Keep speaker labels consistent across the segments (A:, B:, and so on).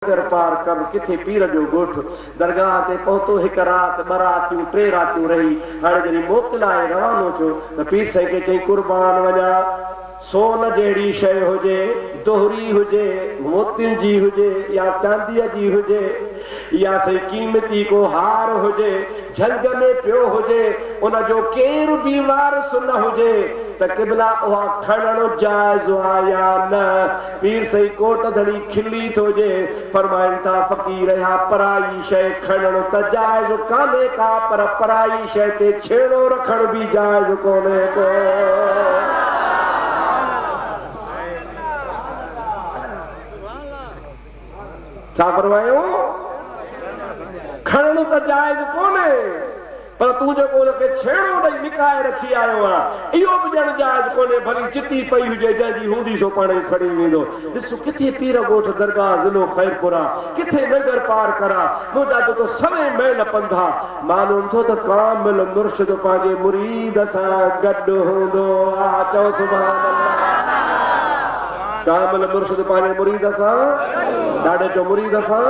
A: ننگر پارڪر ڪٿي پير جو ڳوٺ، درگاهه تي پهتو، هڪ رات، ٻه راتيون، ٽي راتيون رهي، هاڻي جڏهن موڪلائي روانو ٿيو ته پير سائين کي چيائين قربان وڃان، سون جهڙي شيء هجي، دهري هجي، موتين جي هجي يا چانديء جي هجي يا سائين قيمتي ڪو هار هجي، جهنگ ۾ پيو هجي، ان جو ڪير به وارث نه هجي ته قبلا اها کڻڻ جائز آ يا نه؟ پير سائين ڪوٽ ڌڻي کلي ٿو جي فرمائن ٿا فقير اها پرائي شيء کڻڻ ته جائز ڪانهي ڪا پر پرائي شيء تي ڇيڻو رکڻ به جائز ڪونهي ڪو. ڇا فرمايو؟ کڻڻ ته جائز ڪونهي پر تون جيڪو ان کي ڇيڻو ڏئي لڪائي رکي آيو آن، اهو به ڏيڻ جائز ڪونهي، ڀلي چتي پئي هجي، جنهن جي هوندي سو پاڻ ئي کڻي ويندو. ڏس ڪٿي پير ڳوٺ درگاهه ضلعو خيرپور آ، ڪٿي ننگر پارڪر آ، منهنجا جتو سوين ميل پنڌ آ. معلوم ٿيو ته ڪامل مرشد پنهنجي مريد سان گڏ هوندو آ. چئو سبحان الله. ڪامل مرشد پنهنجي مريد سان، ڏاڍي چئو مريد سان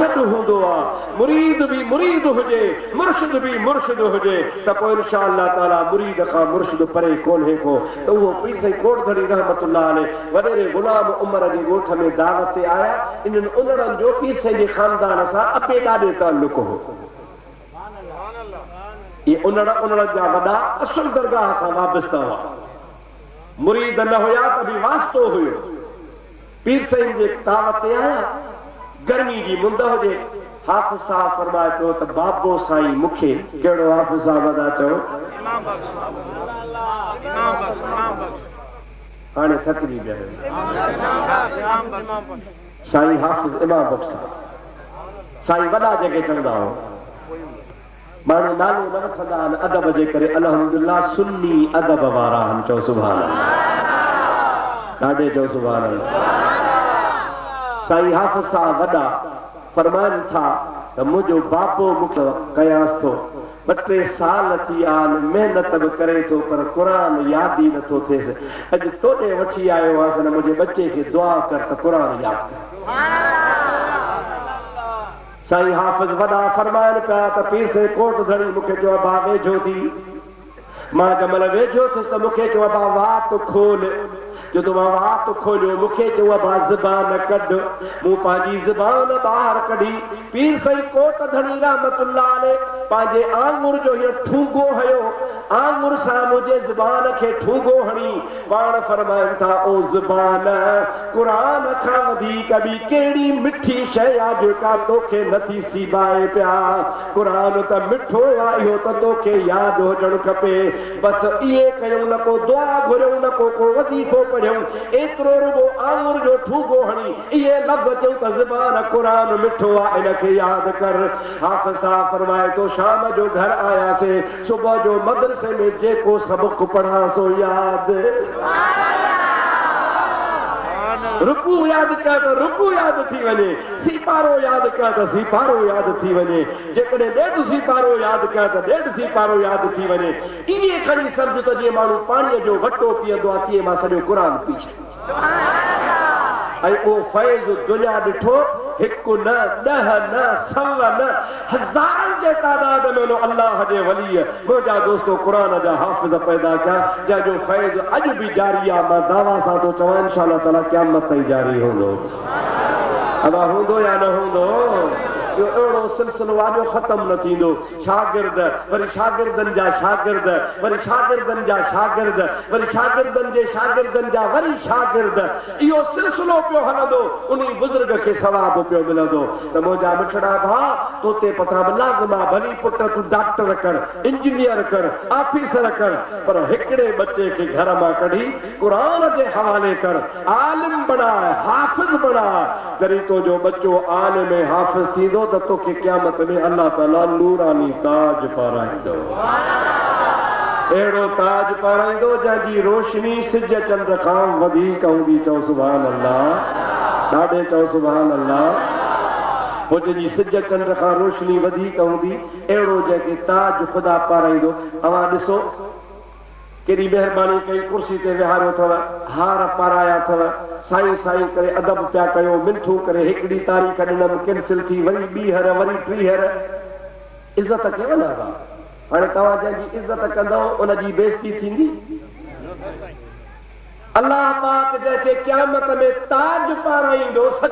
A: گڏ هوندو آ. مريد به مريد هجي، مرشد به مرشد هجي ته پوء ان شاء الله تعاليٰ مريد کان مرشد پري ڪونهي ڪو. ته اهو پير سائين ڪوٽ ڌڻي رحمة الله عليه وڏيري غلام عمر جي ڳوٺ ۾ دعوت تي آيا. انهن انڙن جو پير سائين جي خاندان سان ابي ڏاڏي تعلق هو. اهي انڙ، انڙن جا وڏا اصل درگاهه سان وابسته هئا. مريد نه هيا ته به واسطو هيو. پير سائين جي دعوت تي آيا. گرمي جي مند هجي. حافظ صاحب فرمائي پيو ته بابو سائين مون کي. ڪهڙو حافظ صاحب ادا چئو. هاڻي ٿڪجي پيا آهيو. سائين حافظ امام بخش صاحب. سائين وڏا جيڪي چوندا هئا. ماڻهو نالو نه وٺندا آهن ادب جي ڪري الحمدلله سني ادب وارا آهن چئو سبحان الله ڏاڍي چئو سبحان الله سائين حافظ صاحب وڏا فرمائن ٿا ته منهنجو بابو مون کي ڪيانس ٿو ٻه ٽي سال ٿي ويا آهن محنت به ڪري ٿو پر قرآن ياد ئي نٿو ٿئيس اڄ توڏي وٺي آيو آهيانس نه منهنجي ٻچي کي دعا ڪر ته قرآن ياد ڪري. سائين حافظ وڏا فرمائن پيا ته پير سائين ڪوٽ ڌڻي مون کي چيو ابا ويجهو ٿي. مان جنهن مهل ويجهو ٿيس ته مون کي چيو ابا وات کول. جڏهن مان وات کوليو مون کي چيو ابا زبان ڪڍ. مون پنهنجي زبان ٻاهر ڪڍي. پير سائين ڪوٽ ڌڻي رحمة الله عليه پنهنجي آڱر جو هيئن ٺونگو هنيو. آڱر سان منهنجي زبان کي ٺونگو هڻي پاڻ فرمائن ٿا، او زبان! قرآن کان وڌيڪ ٻي ڪهڙي مٺي شيء آ جيڪا توکي نه ٿي سيبائي پيا؟ قرآن ته مٺو آ، اهو ته توکي ياد هجڻ کپي. بس ائين ڪيون نه ڪو دعا گهريون نه ڪو ڪو وظيفو پڙهيون، ايترو رڳو آڱر جو ٺونگو هڻي اهي لفظ چيون ته زبان! قرآن مٺو آ، ان کي ياد ڪر. حافظ صاحب فرمائي ٿو، شام جو گهر آياسين، صبح جو مدرسي ۾ جيڪو سبق پڙهان سو ياد. رڪوع ياد ڪيان ته رڪوع ياد ٿي وڃي، سيپارو ياد ڪيان ته سيپارو ياد ٿي وڃي، جيڪڏهن ڏيڍ سيپارو ياد ڪيان ته ڏيڍ سيپارو ياد ٿي وڃي. ائين کڻي سمجهه ته جيئن ماڻهو پاڻيء جو وٽو پيئندو آهي تيئن مان سڄو قرآن پي ڇڏيو. ۽ اهو فيض دنيا ڏٺو، هڪ نه، ڏهه نه، سو نه، هزارن جي تعداد ۾ ان الله جي وليء منهنجا دوستو قرآن جا حافظ پيدا ڪيا، جنهن جو فيض اڄ به جاري آ، مان دعويٰ سان ٿو چوان انشاء الله تعاليٰ قيامت تائين جاري هوندو. ادا هوندو يا نه هوندو؟ اهو اهڙو سلسلو آ جو ختم نه ٿيندو. شاگرد، وري شاگردن جا شاگرد، وري شاگردن جا شاگرد، وري شاگردن جي شاگردن جا وري شاگرد، اهو سلسلو پيو هلندو، انهي بزرگ کي ثواب پيو ملندو ته منهنجا مٺڙا ڀاء، تو تي پٿان به لازم آ، ڀلي پٽ تون ڊاڪٽر ڪر، انجنيئر ڪر، آفيسر ڪر، پر هڪڙي ٻچي کي گهر مان ڪڍي قرآن جي حوالي ڪر، عالم بڻاء، حافظ بڻاء، جڏهن تنهنجو ٻچو عالم ۽ حافظ ٿيندو ته توکي قيامت ۾ الله تعاليٰ نوراني تاج پارائيندو. اهڙو تاج پارائيندو جنهن جي روشني سج چنڊ کان وڌيڪ هوندي. چئو سبحان الله. ڏاڍي چئو سبحان الله. پوء جنهن جي سج چنڊ کان روشني وڌيڪ هوندي، اهڙو جنهن کي تاج خدا پارائيندو. اوهان ڏسو. ڪيڏي مهرباني ڪئي، ڪرسي تي ويهاريو اٿو، هار پارايا اٿو، سائين سائين ڪري ادب پيا ڪيو، منٿون ڪري هڪڙي تاريخ ڏنم، ڪينسل ٿي، وري ٻيهر، وري ٽيهر. عزت کي وڃائبا. هاڻي توهان جنهن جي عزت ڪندؤ، ان جي بيعزتي ٿيندي؟ الله پاڪ جنهن کي قيامت ۾ تاج پارائيندو، سچ.